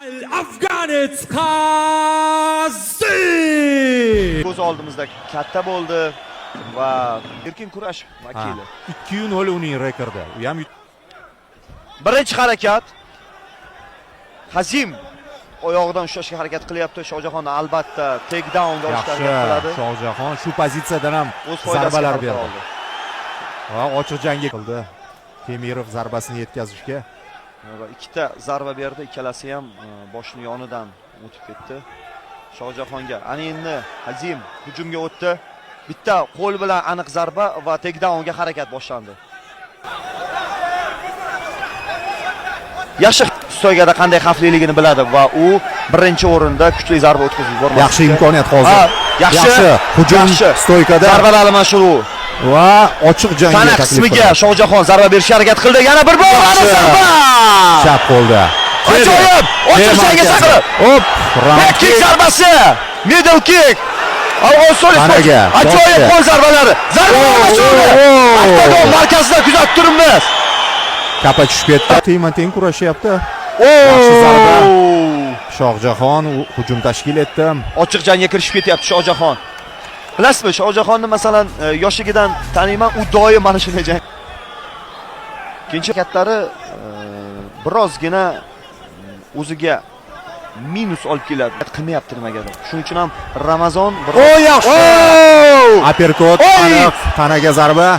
Afganets Hazim. Ko'z oldimizda katta bo'ldi va erkin kurash vakili. 2-0 uning rekordi. U ham Birinchi harakat. Hazim oyog'idan ushlashga harakat qilyapti. Shohjahon albatta takedown olishga harakat qiladi. Shohjahon shu pozitsiyadan ham O'z foydasiga zarbalar hal qila berdi. oldi. Va ochiq jangga qildi. Temirov zarbasini yetkazishga. Va ikkita zarba berdi, ikkalasi ham boshini yonidan o'tib ketdi. Shohjahonga. Ana endi Hazim hujumga o'tdi. Bitta qo'l bilan aniq zarba va takedownga harakat boshlandi. Yaxshi stoygada qanday xavfliligini biladi va u birinchi o'rinda kuchli zarba o'tkazib yubormoqchi. Yaxshi imkoniyat hozir. Yaxshi. Hujum stoykada Zarbalar almashuvi. Va ochiq jangga Tana taklif qismiga qildi. Shohjahon zarba berishga harakat qildi. Yana bir bor aniq zarba. Chap qo'lda. Ajoyib! Ochiq jangga chaqirib. Hop, Back kick zarbasi. Middle kick. Afg'oniston Tanaga, ajoyib boshga. qo'l zarbalari. Zarba almashuvi. Oktagon markazida kuzatib turibmiz. Kapa tushib ketdi. Tengma teng kurashyapti. Yaxshi zarba. Shohjahon hujum tashkil etdi. Ochiq jangga kirishib ketyapti Shohjahon. Bilasizmi, Shohjahonni masalan yoshligidan taniyman, u doim mana shunday jang. Ikkinchi harakatlari birozgina o'ziga minus olib keladi. Qilmayapti nimagadir. Shuning uchun ham Ramazon O, yaxshi. Aperkot, aniq tanaga zarba.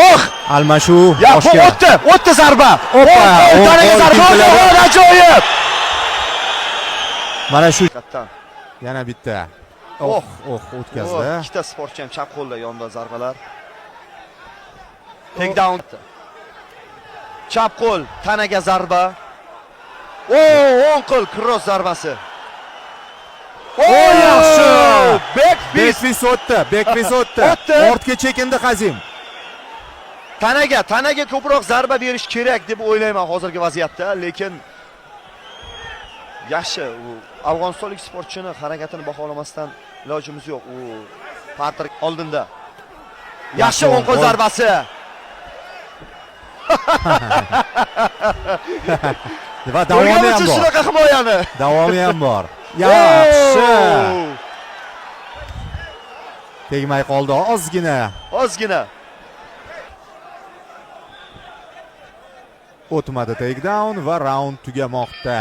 Oh! Almashuv boshga. O'tdi, o'tdi zarba. Opa, tanaga zarba. Ajoyib. Mana shu. Yana bitta. Oh, oh, o'tkazdi. Ikkita sportchi ham chap qo'lda yonda zarbalar. Takedown. Chap qo'l tanaga zarba. O'ng qo'l cross zarbasi. O, yaxshi. Back fist. Back fist o'tdi. Back fist o'tdi. Ortga chekindi Hazim. Tanaga ko'proq zarba berish kerak deb o'ylayman hozirgi vaziyatda, lekin yaxshi, u afg'onistonlik sportchini harakatini baholamasdan ilojimiz yo'q. U parter oldinda. Yaxshi o'ng qo'l zarbasi. Va davomi ham bor. Shunaqa himoyani. Davomi ham bor. Yaxshi. Tegmay qoldi ozgina. Ozgina. O'tmadi takedown va raund tugamoqda.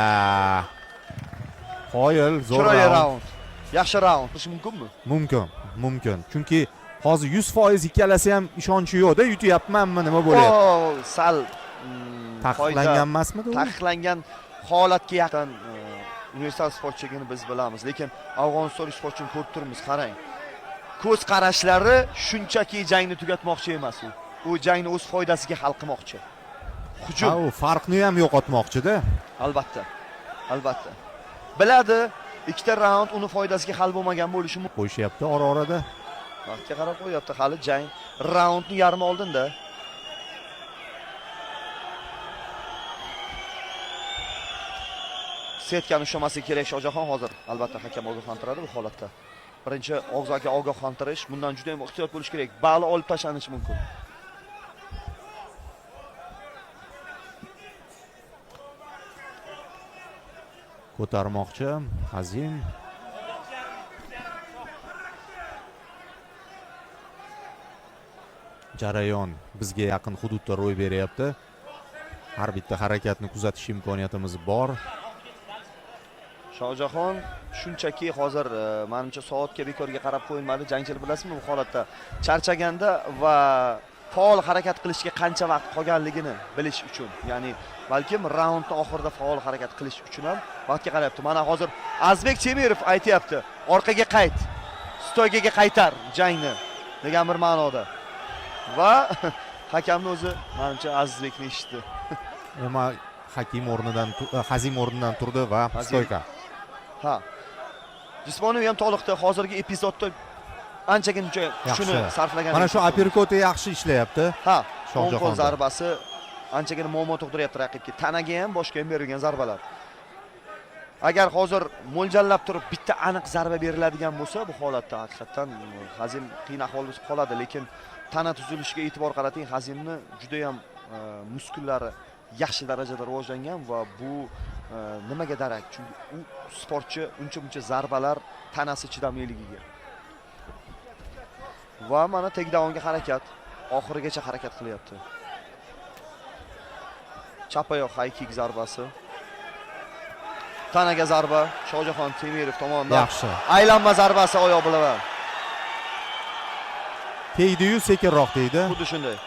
Qoyil, zo'r raund. Yaxshi raund. Qilish mumkinmi? Mumkin, mumkin. Chunki hozir 100% ikkalasi ham ishonchi yo'q-da, yutyapmanmi, nima bo'lyapti? Sal taqiqlangan emasmidi u? Taqiqlangan holatga yaqin universal sportchiligini biz bilamiz, lekin afg'onistonlik sportchini ko'rib turibmiz, qarang. Ko'z qarashlari shunchaki jangni tugatmoqchi emas u. U jangni o'z foydasiga hal qilmoqchi. Hujum. Ha, u farqni ham yo'qotmoqchi-da. Albatta. Albatta. Biladi, ikkita raund uni foydasiga hal bo'lmagan bo'lishi mumkin. Qo'yishyapti ora-orada. Vaqtga qarab qo'yapti, hali jang raundni yarmi oldinda. Setkani ushlamaslik kerak Shohjahon hozir. Albatta hakam ogohlantiradi bu holatda. Birinchi og'zaki ogohlantirish, bundan juda ham ehtiyot bo'lish kerak. Bali olib tashlanishi mumkin. Ko'tarmoqchi Hazim. Jarayon bizga yaqin hududda ro'y beryapti. Har bitta harakatni kuzatish imkoniyatimiz bor. Shohjahon shunchaki hozir menimcha soatga bekorga qarab qo'yilmadi. Jangchilar bilasizmi, bu holatda charchaganda va faol harakat qilishga qancha vaqt qolganligini bilish uchun, ya'ni balkim raundni oxirida faol harakat qilish uchun ham vaqtga qarayapti. Mana hozir Azizbek Temirov aytayapti, orqaga qayt, stoykaga qaytar jangni degan bir ma'noda. Va hakamni o'zi menimcha Azizbekni eshitdi. Nima hakim o'rnidan Hazim o'rnidan turdi va stoyka. Ha. Jismoniy ham toliqdi. Hozirgi epizodda anchagina kuchini sarflagan. Mana shu aperkoti yaxshi ishlayapti. Ha, o'ng qo'l zarbasi anchagina muammo tug'diryapti raqibga. Tanaga ham, boshga ham berilgan zarbalar. Agar hozir mo'ljallab turib bitta aniq zarba beriladigan bo'lsa, bu holatda haqiqatan Hazim qiyin ahvolda qoladi, lekin tana tuzilishiga e'tibor qarating, Hazimni juda ham muskullari yaxshi darajada rivojlangan va bu Nimaga darak? Chunki u sportchi uncha muncha zarbalar tanasi chidamliligiga. Va mana takedownga harakat, oxirigacha harakat qilyapti. Chap oyoq high kick zarbasi. Tanaga zarba Shohjahon Temirov tomonidan. Yaxshi. Aylanma zarbasi oyoq bilan. Tegdi-yu, sekinroq tegdi. Xuddi shunday.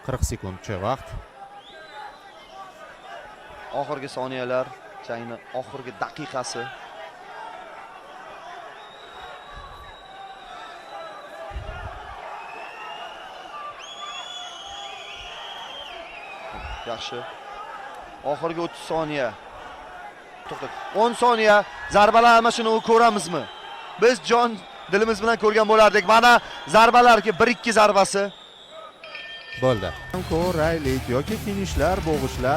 40 sekundcha vaqt. Oxirgi soniyalar, jangni oxirgi daqiqasi. Yaxshi. Oxirgi 30 soniya. To'xta. 10 soniya zarbalar almashinuvini ko'ramizmi? Biz jon dilimiz bilan ko'rgan bo'lardik. Mana zarbalarki 1-2 zarbasi. Bo'ldi. Ko'raylik yoki finishlar, bo'g'ishlar.